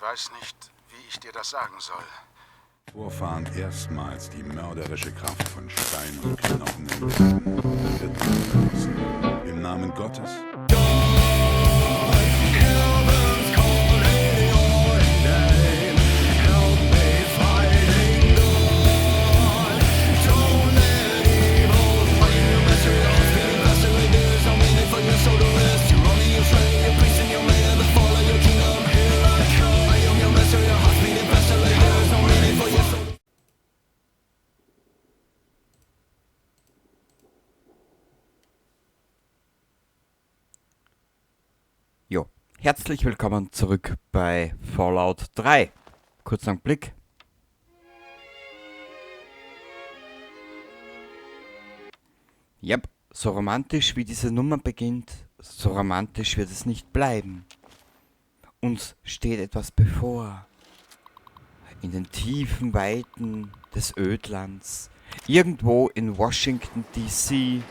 weiß nicht, wie ich dir das sagen soll. Vorfahren erstmals die mörderische Kraft von Stein und Knochen entdeckten, wird man vergessen. Im Namen Gottes. Jo, herzlich willkommen zurück bei Fallout 3. Kurzer Blick. Yep, so romantisch wie diese Nummer beginnt, so romantisch wird es nicht bleiben. Uns steht etwas bevor. In den tiefen Weiten des Ödlands, irgendwo in Washington DC.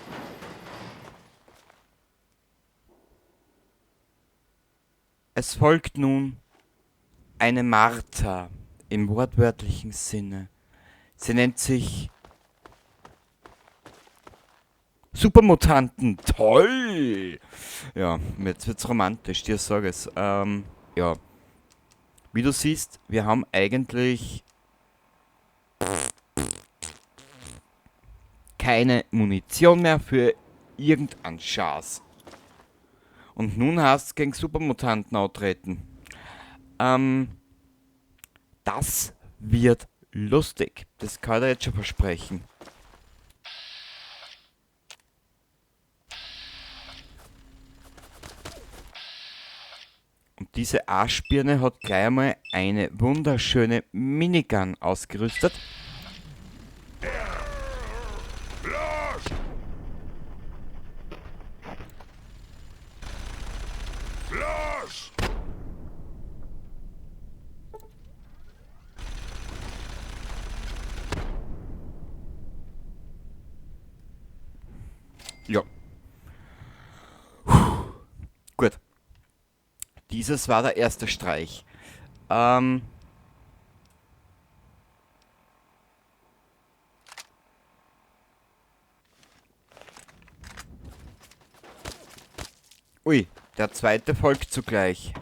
Es folgt nun eine Martha im wortwörtlichen Sinne. Sie nennt sich Supermutanten. Toll! Ja, jetzt wird's romantisch, dir sag es. Ja. Wie du siehst, wir haben eigentlich keine Munition mehr für irgendeinen Schatz. Und nun heißt's gegen Supermutanten antreten. Das wird lustig. Das kann ich dir jetzt schon versprechen. Und diese Arschbirne hat gleich einmal eine wunderschöne Minigun ausgerüstet. Ja. Puh. Gut. Dieses war der erste Streich. Ui, der zweite folgt zugleich.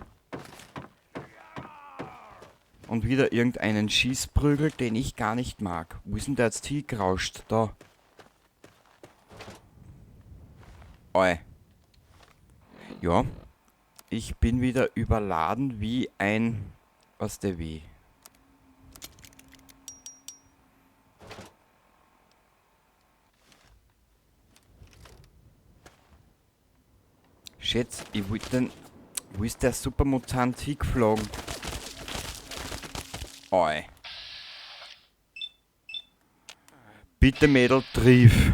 Und wieder irgendeinen Schießprügel, den ich gar nicht mag. Wo ist denn der jetzt hingerauscht? Da. Oi. Ja. Ich bin wieder überladen wie ein... Was der wie? Schätz, ich wollte den... Wo ist der Supermutant hingeflogen? Oi. Bitte Mädel, triff.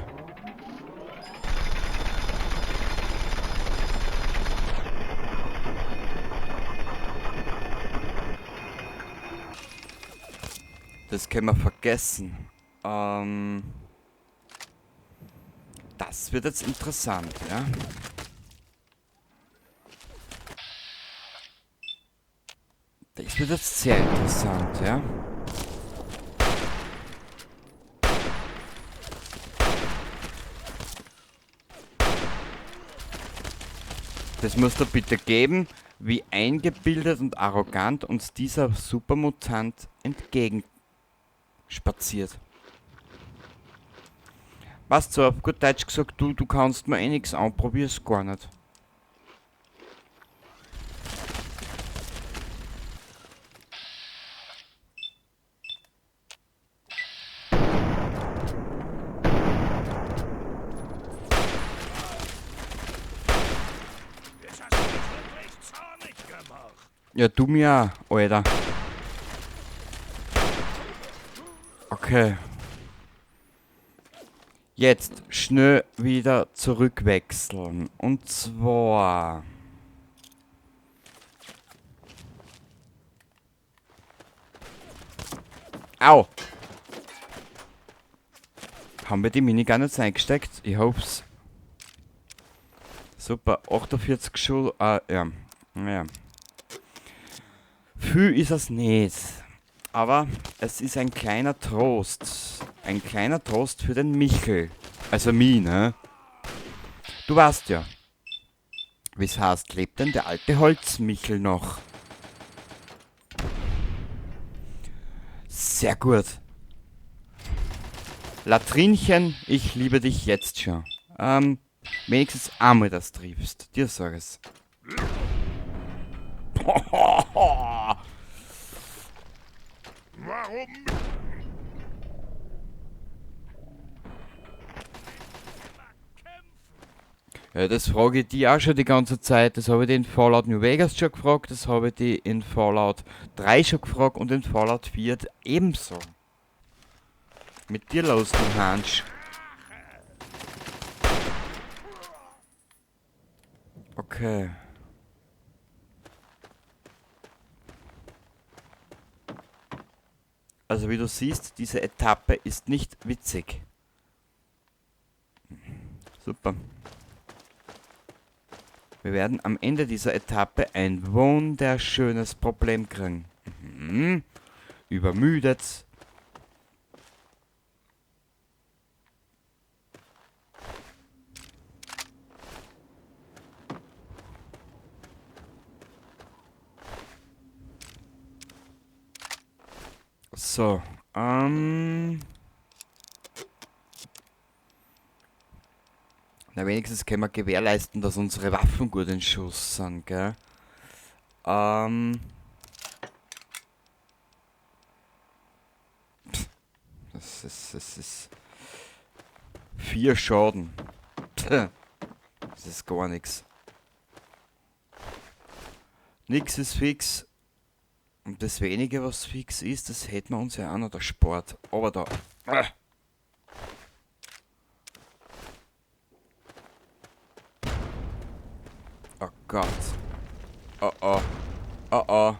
Das können wir vergessen. Das wird jetzt interessant, ja. Das wird jetzt sehr interessant, ja. Das musst du bitte geben, wie eingebildet und arrogant uns dieser Supermutant entgegenspaziert. Was so auf gut Deutsch gesagt, du kannst mir eh nix an, probier's gar nicht. Ja, du mir auch, Alter. Okay. Jetzt schnell wieder zurückwechseln. Und zwar... Au! Haben wir die Minigun jetzt eingesteckt? Ich hoff's. Super, 48 Schuh. Ah, ja. Naja. Viel ist es nicht. Aber es ist ein kleiner Trost. Ein kleiner Trost für den Michel. Also mich, ne? Du weißt ja. Wie's heißt, lebt denn der alte Holzmichel noch? Sehr gut. Latrinchen, ich liebe dich jetzt schon. Wenigstens einmal das triffst. Dir sag es. Warum? Ja, das frage ich die auch schon die ganze Zeit. Das habe ich die in Fallout New Vegas schon gefragt, das habe ich die in Fallout 3 schon gefragt und in Fallout 4 ebenso. Mit dir los, du Hansch. Okay. Also wie du siehst, diese Etappe ist nicht witzig. Super. Wir werden am Ende dieser Etappe ein wunderschönes Problem kriegen. Übermüdet. So. Na, wenigstens können wir gewährleisten, dass unsere Waffen gut in Schuss sind, gell? Pff, das ist 4 Schaden. Pff, das ist gar nix. Nix ist fix. Und das wenige, was fix ist, das hätten wir uns ja auch noch der Sport. Aber da. Oh Gott. Oh oh. Oh oh.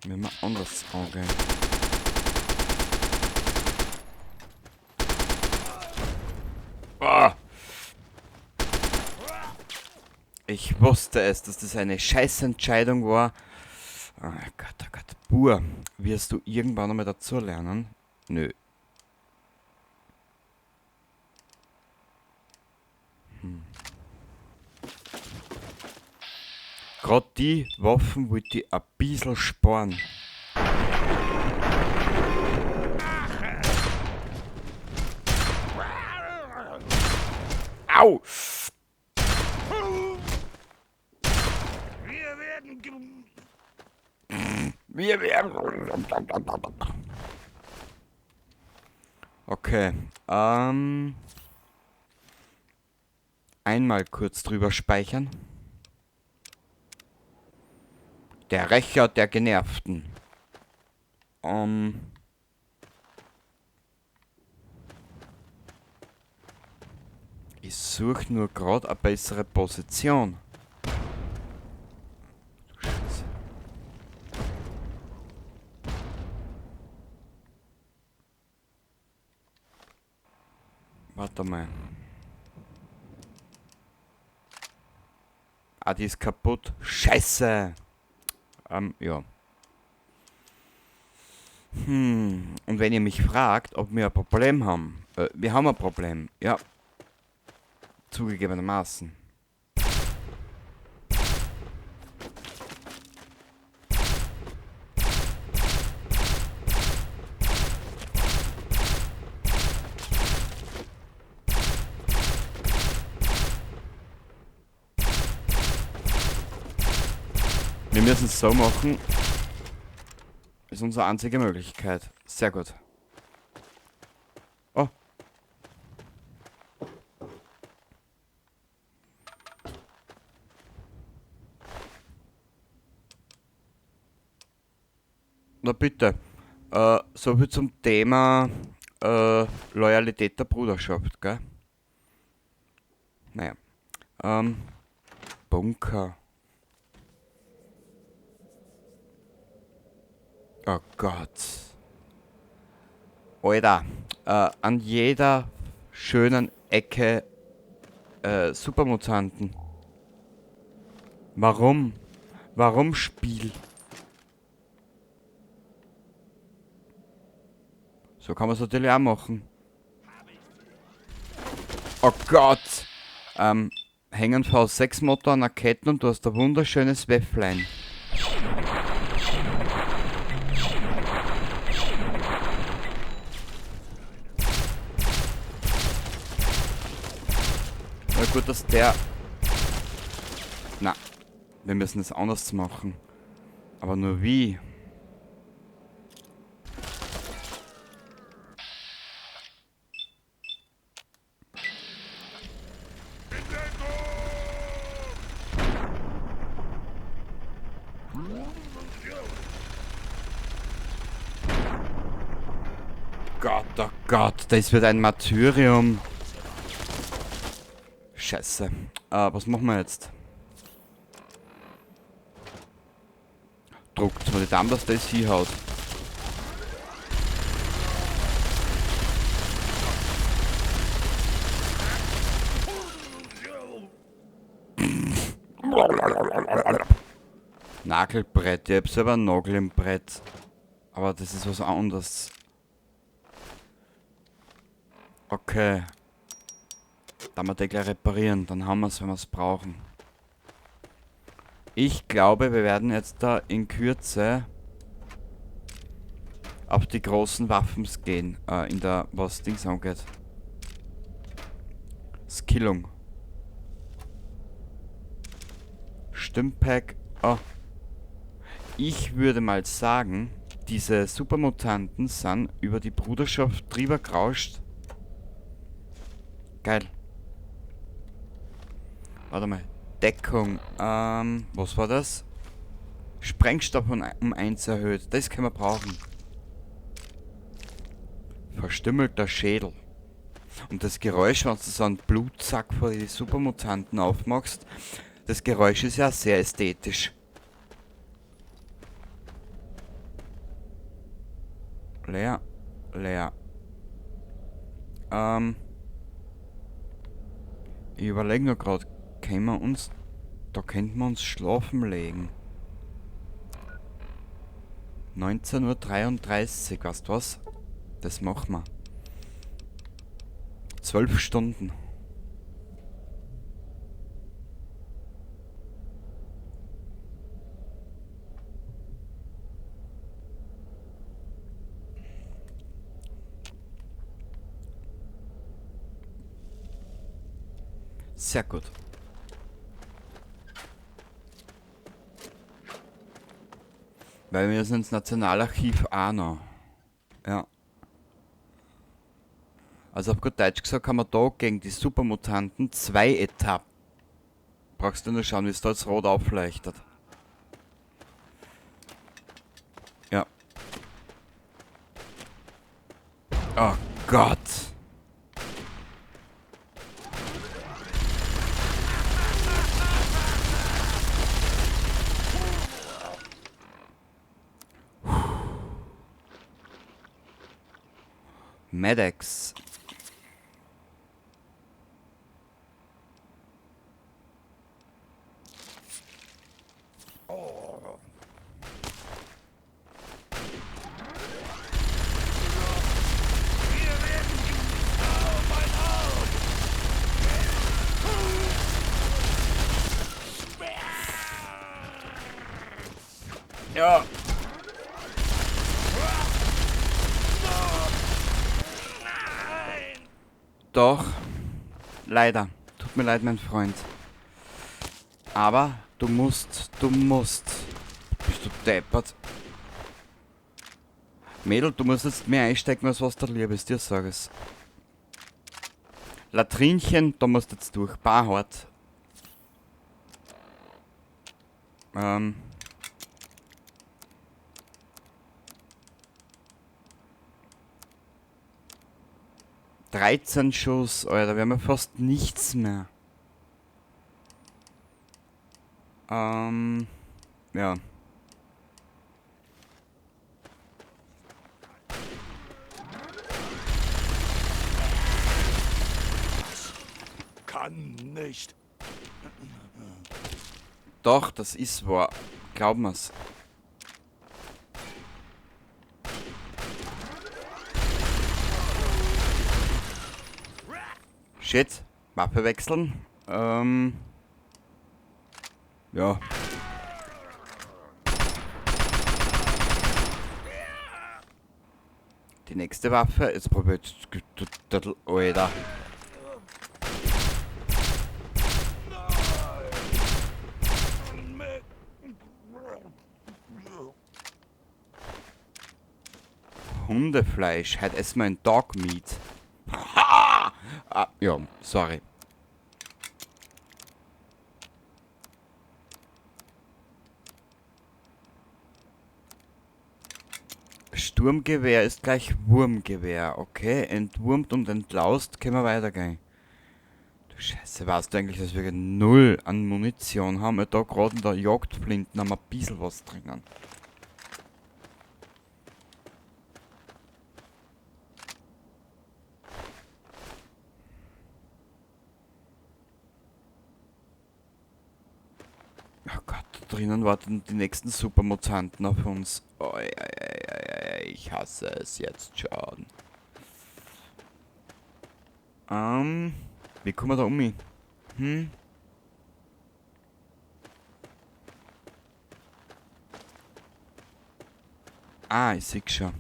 Wenn wir anders angehen. Ah! Ich wusste es, dass das eine Scheißentscheidung war. Oh Gott, oh Gott. Bur, wirst du irgendwann einmal dazulernen? Nö. Grad die Waffen wollte ich ein bisschen sparen. Au! Wir werden ge- Wir werden. Okay. Einmal kurz drüber speichern. Der Rächer der Genervten. Ich such nur grad eine bessere Position. Du Scheiße. Warte mal. Ah, die ist kaputt. Scheiße! Ja. Und wenn ihr mich fragt, ob wir ein Problem haben. Wir haben ein Problem. Ja. Zugegebenermaßen. Wir müssen es so machen. Ist unsere einzige Möglichkeit. Sehr gut. Oh. Na bitte. So viel zum Thema Loyalität der Bruderschaft, gell? Naja. Bunker. Oh Gott. Alter, an jeder schönen Ecke Supermutanten. Warum? Warum Spiel? So kann man es natürlich auch machen. Oh Gott! Hängen V6-Motor an der Kette und du hast ein wunderschönes Wäfflein. Na gut, dass der... Na, wir müssen es anders machen. Aber nur wie? Gott, oh Gott, das wird ein Martyrium. Scheiße. Was machen wir jetzt? Druckt mal die Daumen, dass das hinhaut. Nagelbrett. Ich hab selber einen Nagel im Brett. Aber das ist was anderes. Okay. Da wir den gleich reparieren, dann haben wir's, wenn wir's brauchen. Ich glaube, wir werden jetzt da in Kürze auf die großen Waffen gehen, in der, was Dings angeht. Skillung. Stimmpack. Oh. Ich würde mal sagen, diese Supermutanten sind über die Bruderschaft drüber gerauscht. Geil. Warte mal. Deckung. Was war das? Sprengstoff um 1 erhöht. Das können wir brauchen. Verstümmelter Schädel. Und das Geräusch, wenn du so einen Blutsack vor die Supermutanten aufmachst, das Geräusch ist ja sehr ästhetisch. Leer. Leer. Ich überlege nur grad, können wir uns, da könnten wir uns schlafen legen. 19:33 Uhr, weißt du was? Das machen wir. 12 Stunden. Sehr gut. Weil wir sind ins Nationalarchiv auch noch. Ja. Also auf gut Deutsch gesagt haben wir da gegen die Supermutanten 2 Etappen. Brauchst du nur schauen, wie es da jetzt rot aufleuchtet. Ja. Oh Gott. Medics. Ja. Doch, leider. Tut mir leid, mein Freund. Aber du musst, du musst. Bist du deppert? Mädel, du musst jetzt mehr einstecken, als was dir lieb ist, dir sag ich's. Latrinchen, da musst du jetzt durch. Barhart. 13 Schuss, Alter, wir haben ja fast nichts mehr. Ja. Kann nicht. Doch, das ist wahr. Glaub mir's. Shit. Waffe wechseln. Ja. Die nächste Waffe. Jetzt probier ich. Alter. Hundefleisch. Heute essen wir ein Dog Meat. Ha! Ah, ja, sorry. Sturmgewehr ist gleich Wurmgewehr. Okay, entwurmt und entlaust, können wir weitergehen. Du Scheiße, weißt du eigentlich, dass wir 0 an Munition haben? Ja, da gerade in der Jagdflinten haben wir ein bisschen was drinnen. Oh Gott, da drinnen warten die nächsten Supermutanten auf uns. Oi, oi, oi, oi, oi, ich hasse es jetzt schon. Wie kommen wir da um? Hm? Ah, ich seh schon.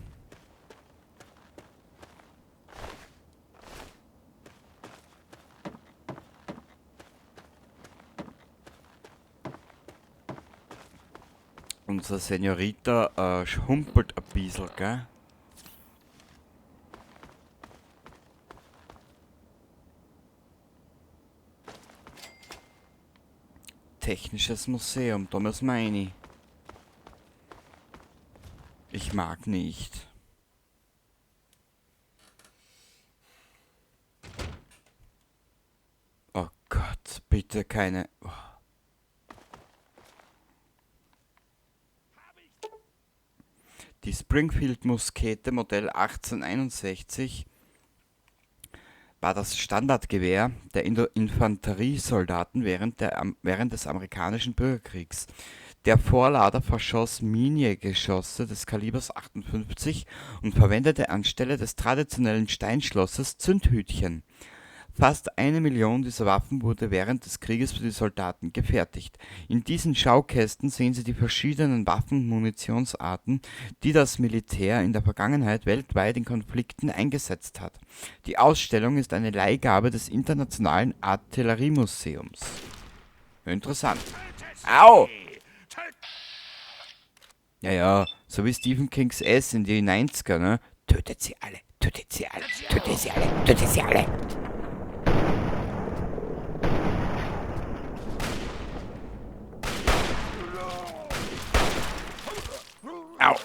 Unsere Senorita schumpelt ein bisschen, gell? Technisches Museum, da müssen wir rein. Ich mag nicht. Oh Gott, bitte keine... Oh. Die Springfield-Muskete Modell 1861 war das Standardgewehr der Infanteriesoldaten während des amerikanischen Bürgerkriegs. Der Vorlader verschoss Minié-Geschosse des Kalibers 58 und verwendete anstelle des traditionellen Steinschlosses Zündhütchen. Fast 1 Million dieser Waffen wurde während des Krieges für die Soldaten gefertigt. In diesen Schaukästen sehen Sie die verschiedenen Waffen- und Munitionsarten, die das Militär in der Vergangenheit weltweit in Konflikten eingesetzt hat. Die Ausstellung ist eine Leihgabe des Internationalen Artilleriemuseums. Interessant. Au! Ja, ja, so wie Stephen Kings S in die 90er, ne? Tötet sie alle, tötet sie alle, tötet sie alle, tötet sie alle! Au!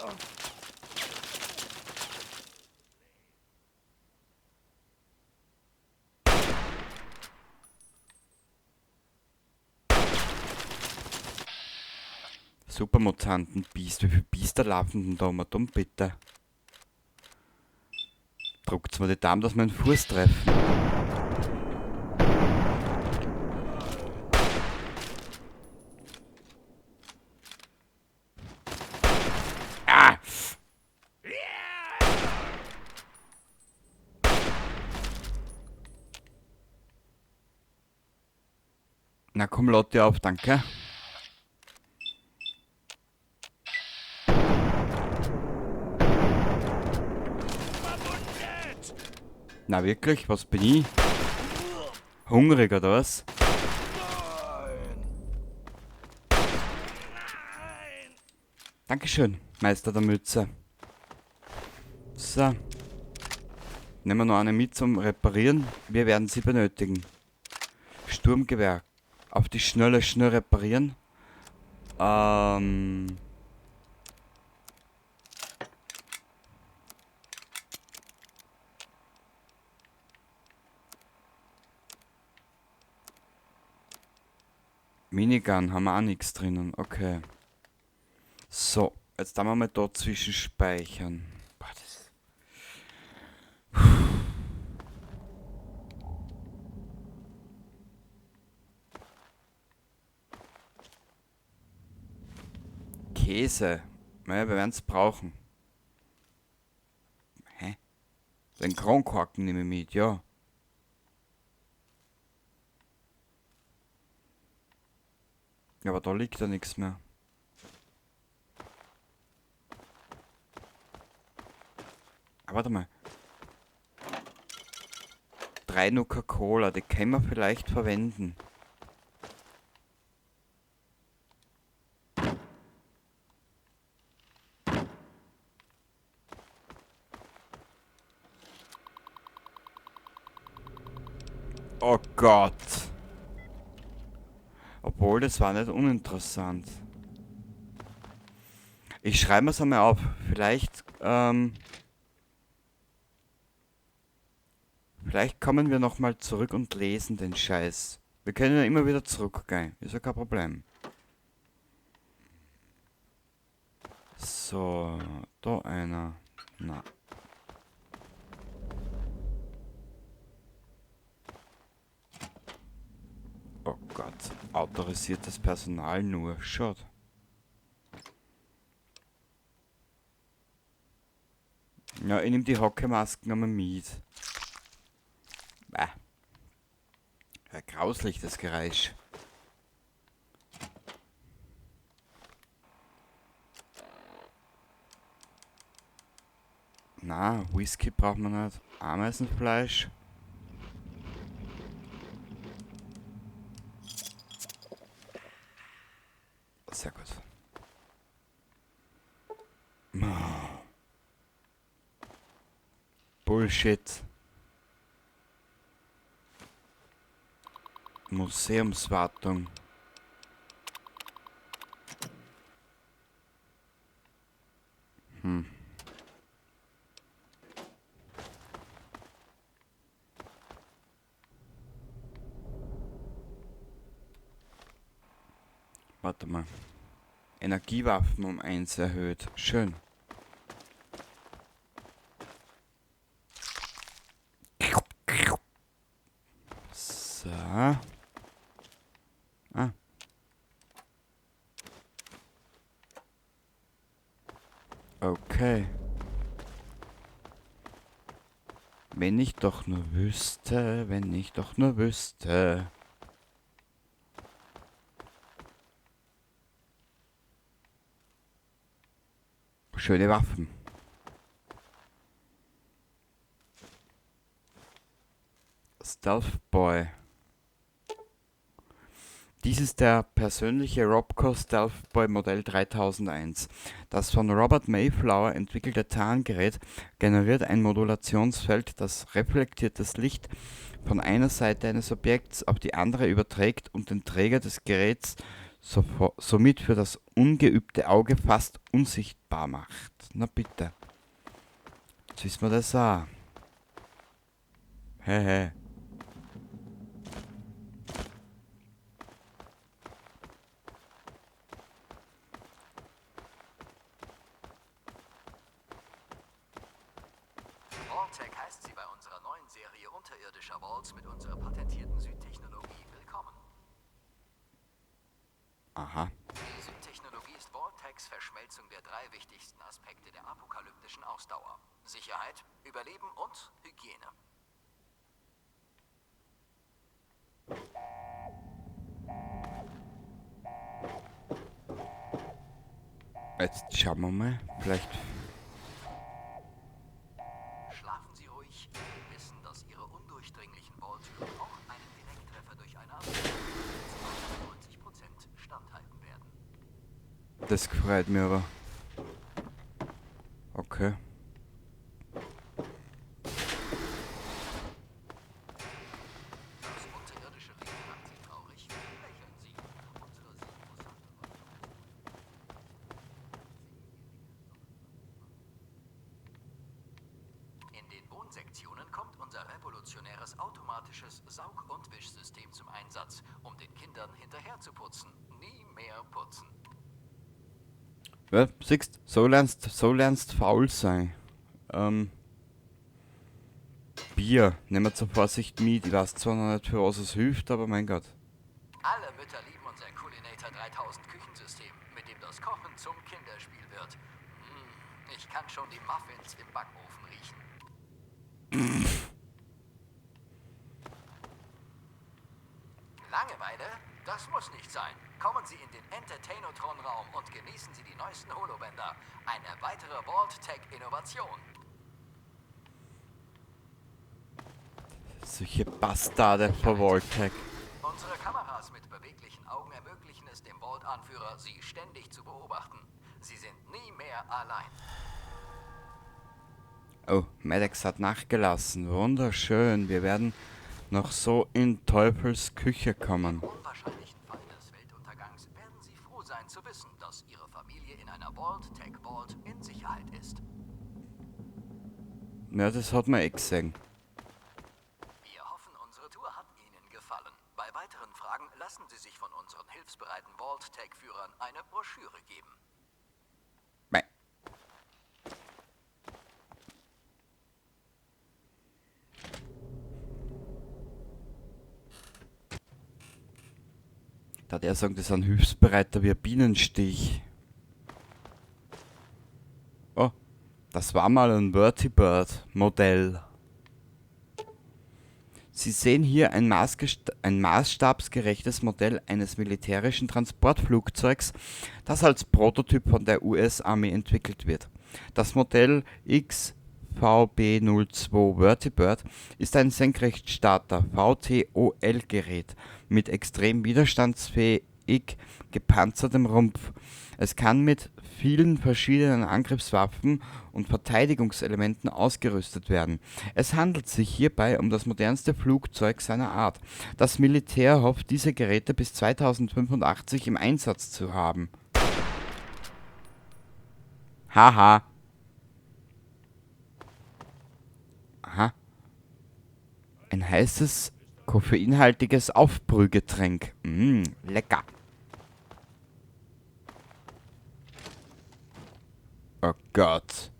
Supermutanten-Biest. Wie viele Biester laufen denn da um dumm, bitte? Druckt's mir die Daumen, dass wir einen Fuß treffen. Ah! Na komm, Lotte auf, danke. Na wirklich, was bin ich? Hungrig oder was? Dankeschön, Meister der Mütze. So. Nehmen wir noch eine mit zum Reparieren. Wir werden sie benötigen. Sturmgewehr. Auf die Schnelle schnell reparieren. Minigun haben wir auch nichts drinnen. Okay. So, jetzt haben wir mal da zwischenspeichern. Boah, das. Käse. Naja, wir werden es brauchen. Hä? Den Kronkorken nehme ich mit, ja. Ja, aber da liegt ja nichts mehr. Ah, warte mal. 3 Nuka-Cola, die können wir vielleicht verwenden. Oh Gott. Obwohl, das war nicht uninteressant. Ich schreibe mir's einmal auf. Vielleicht, vielleicht kommen wir nochmal zurück und lesen den Scheiß. Wir können ja immer wieder zurückgehen. Ist ja kein Problem. So, da einer. Na. Oh Gott, autorisiertes Personal nur. Schaut. Ja, ich nehm die Hockeymasken einmal mit. Bäh. Ja, grauslich, das Geräusch. Na, Whisky braucht man nicht. Ameisenfleisch. Sehr gut. Bullshit. Museumswartung. Warte mal. Energiewaffen um 1 erhöht. Schön. So. Ah. Okay. Wenn ich doch nur wüsste, wenn ich doch nur wüsste. Schöne Waffen. Stealth Boy. Dies ist der persönliche Robco Stealth Boy Modell 3001. Das von Robert Mayflower entwickelte Tarngerät generiert ein Modulationsfeld, das reflektiertes Licht von einer Seite eines Objekts auf die andere überträgt und den Träger des Geräts somit für das ungeübte Auge fast unsichtbar macht. Na bitte. Jetzt wissen wir das auch. Hehe. Vault-Tec heißt sie bei unserer neuen Serie unterirdischer Vaults mit unserer patentierten Südtechnologie willkommen. Aha. Die Südtechnologie ist Vault-Tecs Verschmelzung der 3 wichtigsten Aspekte der apokalyptischen Ausdauer. Sicherheit, Überleben und Hygiene. Jetzt schauen wir mal, vielleicht... Schlafen Sie ruhig, wissen, dass Ihre undurchdringlichen Vault-Türen auch einen Direkttreffer durch eine Abwehr zu 98% standhalten werden. Das gefreut mich aber. Okay. Das unterirdische Leben macht Sie traurig. Lächeln Sie. Unsere In den Wohnsektionen kommt unser revolutionäres weiteres automatisches Saug- und Wischsystem zum Einsatz, um den Kindern hinterher zu putzen. Nie mehr putzen. Ja, siehst, so lernst faul sein. Bier, nehmen wir zur Vorsicht mit. Ich weiß zwar noch nicht, für was es hilft, aber mein Gott. Alle Mütter lieben unser Coolinator 3000 Küchensystem, mit dem das Kochen zum Kinderspiel wird. Ich kann schon die Muffins im Backofen riechen. Langeweile? Das muss nicht sein. Kommen Sie in den Entertainotron-Raum und genießen Sie die neuesten Holobänder. Eine weitere Vault-Tec-Innovation. Solche Bastarde von Vault-Tec. Unsere Kameras mit beweglichen Augen ermöglichen es dem Vault-Anführer, Sie ständig zu beobachten. Sie sind nie mehr allein. Oh, Maddox hat nachgelassen. Wunderschön. Wir werden noch so in Teufels Küche kommen. Im unwahrscheinlichen Fall des Weltuntergangs werden Sie froh sein zu wissen, dass Ihre Familie in einer Vault-Tec Vault in Sicherheit ist. Ja, das hat man eh gesehen. Wir hoffen, unsere Tour hat Ihnen gefallen. Bei weiteren Fragen lassen Sie sich von unseren hilfsbereiten Vault-Tec-Führern eine Broschüre geben. Bye. Da hat er sagen, das sind hilfsbereiter wie ein Bienenstich. Oh, das war mal ein Vertibird-Modell. Sie sehen hier ein maßstabsgerechtes Modell eines militärischen Transportflugzeugs, das als Prototyp von der US Army entwickelt wird. Das Modell XVB-02 Vertibird ist ein Senkrechtstarter VTOL-Gerät mit extrem widerstandsfähig gepanzertem Rumpf. Es kann mit vielen verschiedenen Angriffswaffen und Verteidigungselementen ausgerüstet werden. Es handelt sich hierbei um das modernste Flugzeug seiner Art. Das Militär hofft, diese Geräte bis 2085 im Einsatz zu haben. Haha. Aha. Ein heißes, koffeinhaltiges Aufbrühgetränk. Lecker. Oh Gott.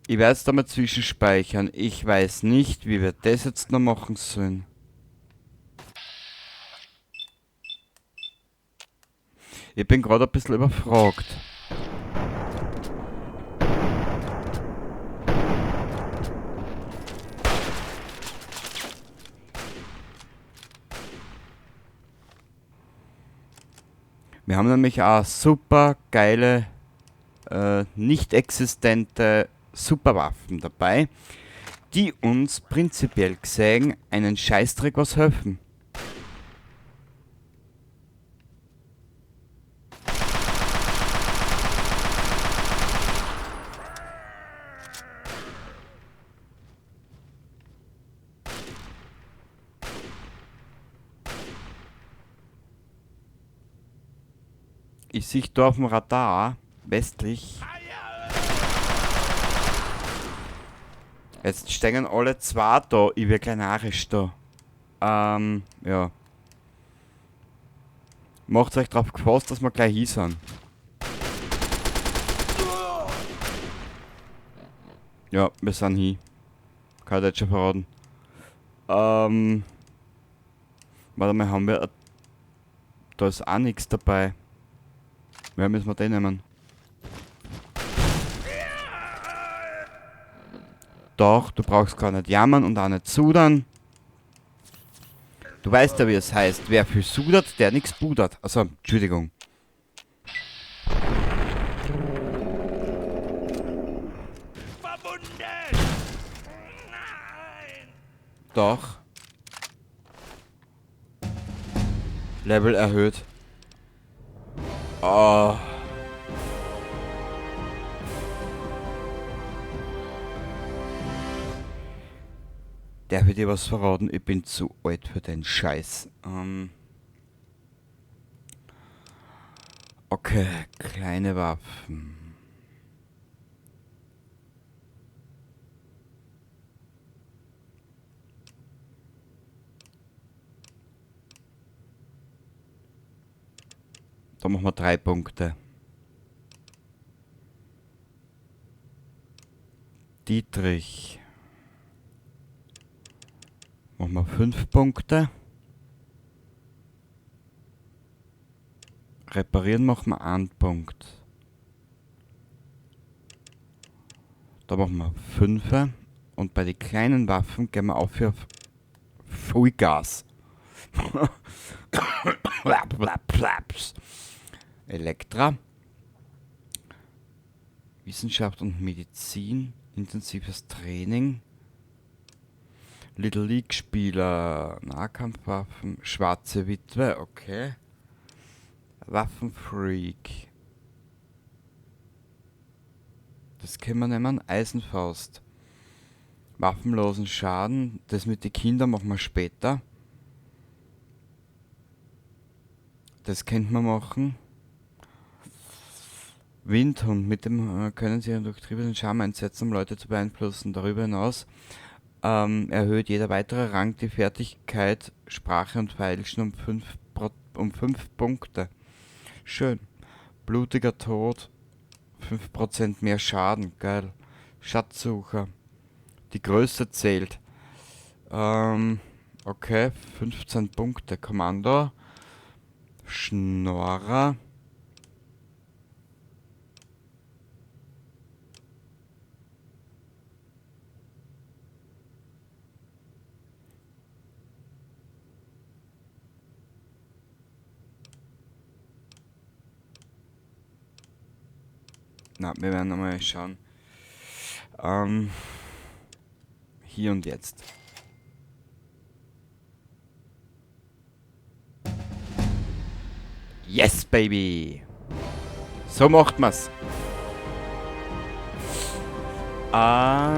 Ich werde es da mal zwischenspeichern. Ich weiß nicht, wie wir das jetzt noch machen sollen. Ich bin gerade ein bisschen überfragt. Wir haben nämlich auch super geile, nicht existente Superwaffen dabei, die uns prinzipiell gesehen einen Scheißdreck was helfen. Ich sehe da auf dem Radar, westlich. Jetzt stehen alle zwei da, ich werde gleich narrisch da. Ja. Macht euch drauf gefasst, dass wir gleich hier sind. Ja, wir sind hier. Kann ich jetzt schon verraten. Warte mal, haben wir... Da ist auch nichts dabei. Wer müssen wir den nehmen? Doch, du brauchst gar nicht jammern und auch nicht sudern. Du weißt ja, wie es heißt. Wer viel sudert, der nix pudert. Also, Entschuldigung. Verwundet! Nein! Doch. Level erhöht. Oh. Darf ich dir was verraten? Ich bin zu alt für den Scheiß. Okay, kleine Waffen. Da machen wir 3 Punkte. Dietrich. Machen wir 5 Punkte. Reparieren machen wir 1 Punkt. Da machen wir 5. Und bei den kleinen Waffen gehen wir auf für Vollgas. Elektra. Wissenschaft und Medizin. Intensives Training. Little League Spieler. Nahkampfwaffen. Schwarze Witwe. Okay. Waffenfreak. Das können wir nehmen. Eisenfaust. Waffenlosen Schaden. Das mit den Kindern machen wir später. Das könnte man machen. Windhund. Mit dem können Sie einen durchtriebenen Charme einsetzen, um Leute zu beeinflussen. Darüber hinaus erhöht jeder weitere Rang die Fertigkeit, Sprache und Feilschen um 5 Punkte. Schön. Blutiger Tod. 5% mehr Schaden. Geil. Schatzsucher. Die Größe zählt. Okay, 15 Punkte. Kommando. Schnorrer. Na, wir werden nochmal schauen. Hier und jetzt. Yes, Baby! So macht man's. Da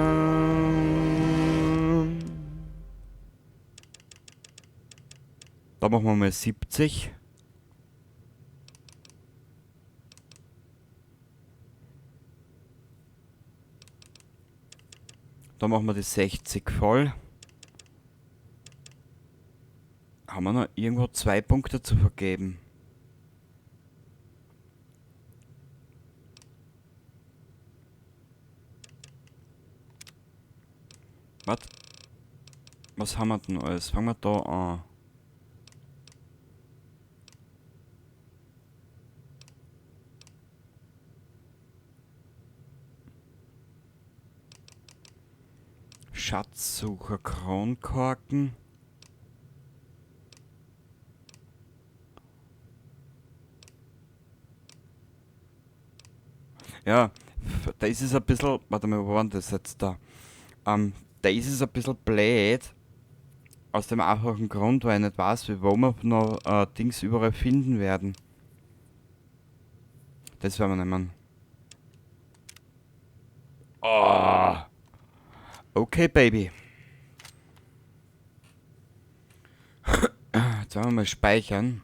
machen wir mal 70. Da machen wir die 60 voll. Haben wir noch irgendwo 2 Punkte zu vergeben? Was? Was haben wir denn alles? Fangen wir da an. Schatzsucher, Kronkorken. Ja, da ist es ein bisschen... Warte mal, wo war denn das jetzt da? Da ist es ein bisschen blöd. Aus dem einfachen Grund, weil ich nicht weiß, wie wo wir noch Dings überall finden werden. Das werden wir nehmen. Oh. Okay, Baby. Jetzt wollen wir mal speichern.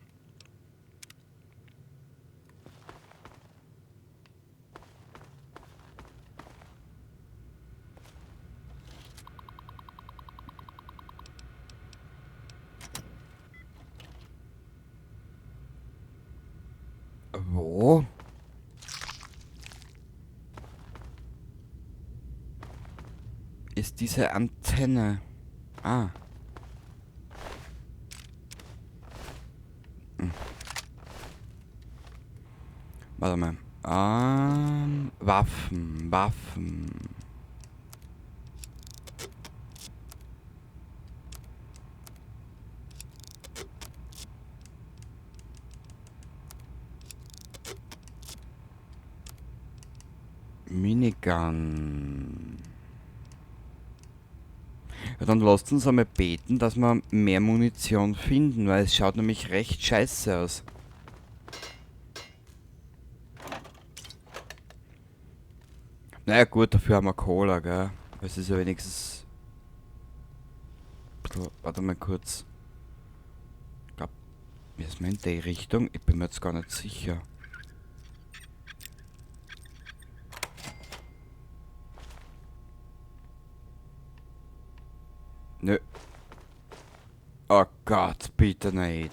Wo? Ist diese Antenne? Ah. Warte mal. Waffen, Waffen. Minigun. Ja, dann lasst uns einmal beten, dass wir mehr Munition finden, weil es schaut nämlich recht scheiße aus. Naja gut, dafür haben wir Cola, gell? Es ist ja wenigstens... Bisschen, warte mal kurz. Ich glaub, wir sind in die Richtung. Ich bin mir jetzt gar nicht sicher. Nö. Oh Gott, bitte nicht.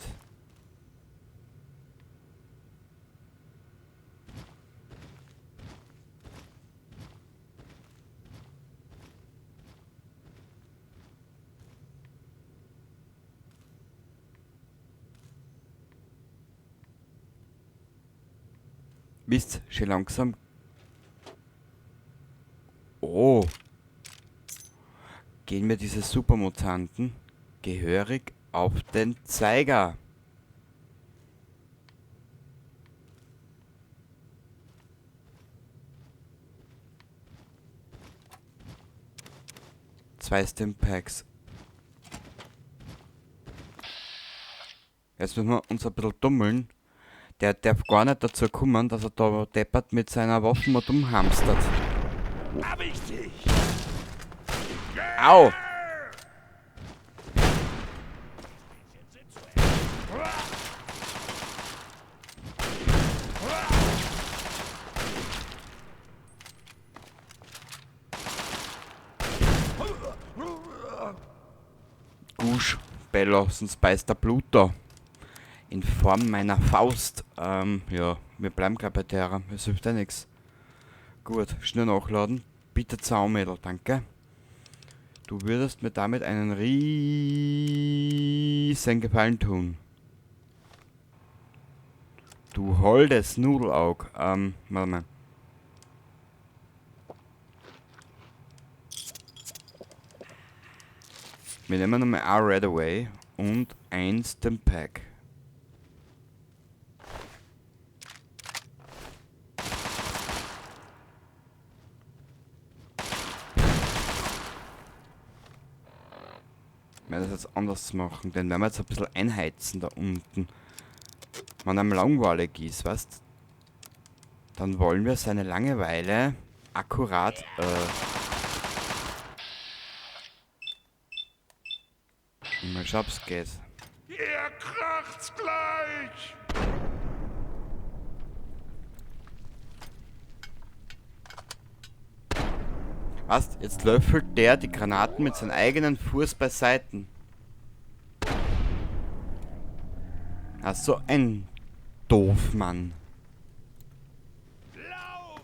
Wisst, schon langsam. Oh. Gehen mir diese Supermutanten gehörig auf den Zeiger. Zwei Stimpacks. Jetzt müssen wir uns ein bisschen dummeln. Der darf gar nicht dazu kommen, dass er da deppert mit seiner Waffe mal umhamstert. Hab ich dich! Au! Gusch, Bello, sonst beißt der Blut da. In Form meiner Faust. Ja, wir bleiben gleich bei der. Es hilft ja nix. Gut, schnell nachladen. Bitte Zaunmädel, danke. Du würdest mir damit einen riesen Gefallen tun. Du holdes Nudelaug. Warte mal. Wir nehmen nochmal R RadAway und ein Stimpack. Ich werde das jetzt anders machen, denn wenn wir jetzt ein bisschen einheizen da unten, wenn einem langweilig ist, weißt, dann wollen wir seine Langeweile akkurat, mal schauen, ob's geht. Ihr kracht's gleich! Was? Jetzt löffelt der die Granaten mit seinem eigenen Fuß beiseite. Ach, so ein Doofmann. Lauft!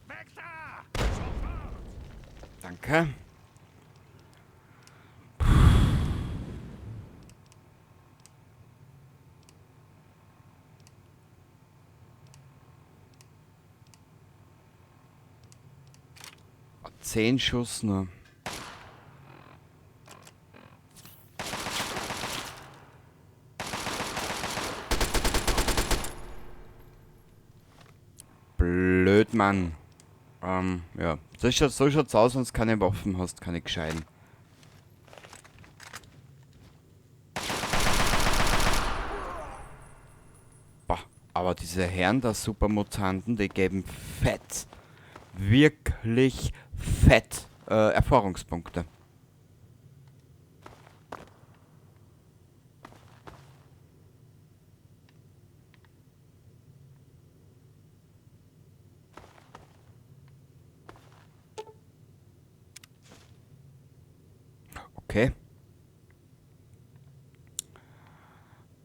Weg da! Sofort! Danke. 10 Schuss nur. Blöd, Mann. Ja. So schaut's aus, wenn du keine Waffen hast, keine gescheiten. Boah, aber diese Herren der Supermutanten, die geben fett. Wirklich fett Erfahrungspunkte. Okay.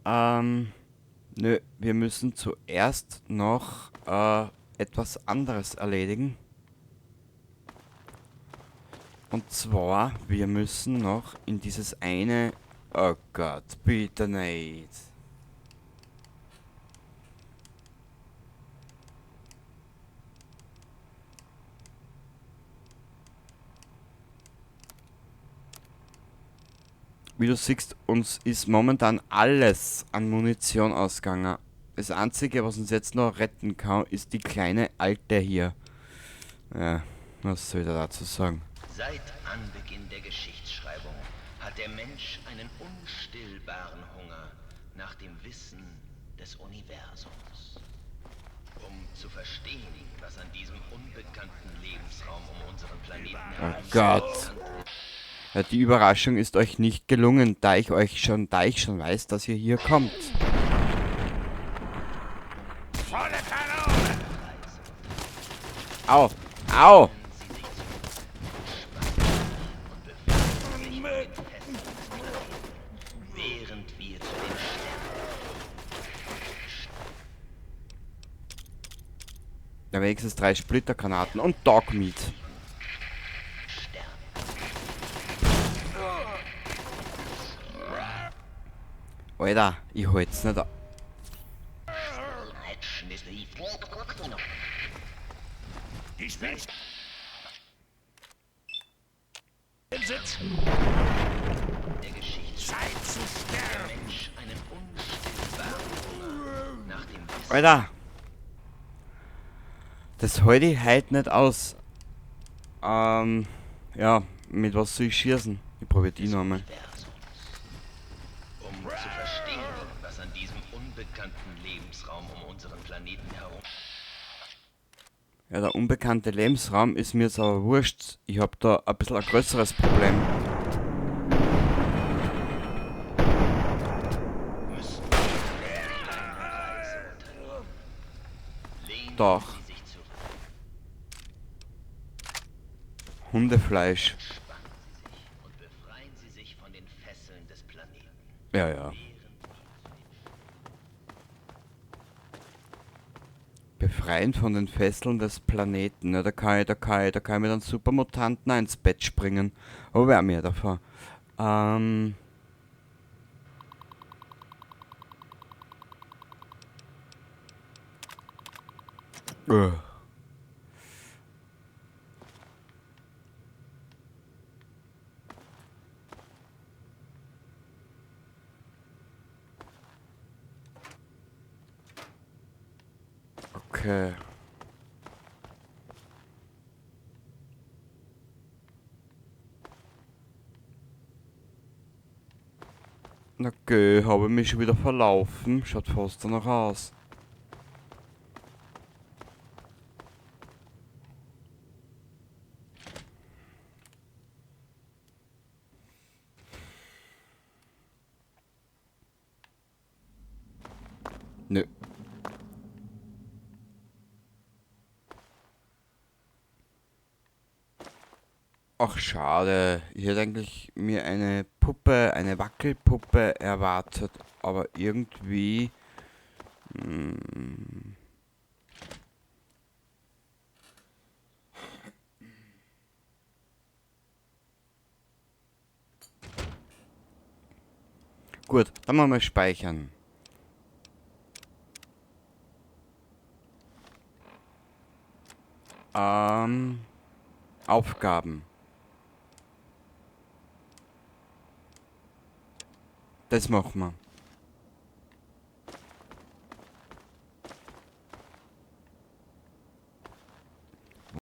Nö, wir müssen zuerst noch etwas anderes erledigen. Und zwar, wir müssen noch in dieses eine... Oh Gott, bitte nicht. Wie du siehst, uns ist momentan alles an Munition ausgegangen. Das Einzige, was uns jetzt noch retten kann, ist die kleine Alte hier. Ja, was soll ich da dazu sagen? Seit Anbeginn der Geschichtsschreibung hat der Mensch einen unstillbaren Hunger nach dem Wissen des Universums. Um zu verstehen, was an diesem unbekannten Lebensraum um unseren Planeten Oh Gott. Ja, die Überraschung ist euch nicht gelungen, da ich schon weiß, dass ihr hier kommt. Volle Kanone! Au! Au! Während wir zu den Sternen. Ja, wenigstens 3 Splittergranaten und Dogmeat. Alter, ich halt's nicht auf. Sitz. Zeit zu sterben. Alter! Das halte ich heute nicht aus. Ja, mit was soll ich schießen? Ich probier die nochmal. Um zu verstehen, was an diesem unbekannten Lebensraum um unseren Planeten herum. Ja, der unbekannte Lebensraum ist mir jetzt aber wurscht. Ich hab da ein bisschen ein größeres Problem. Doch. Hundefleisch. Ja, ja. Befreien von den Fesseln des Planeten. Ja, da kann ich mit einem Supermutanten auch ins Bett springen. Aber wer mehr davon? Okay. Na geh, habe mich schon wieder verlaufen. Schaut fast danach aus. Nö. Ach, schade. Ich hätte eigentlich mir eine Puppe, eine Wackelpuppe erwartet, aber irgendwie... Gut, dann machen wir speichern. Aufgaben. Das machen wir.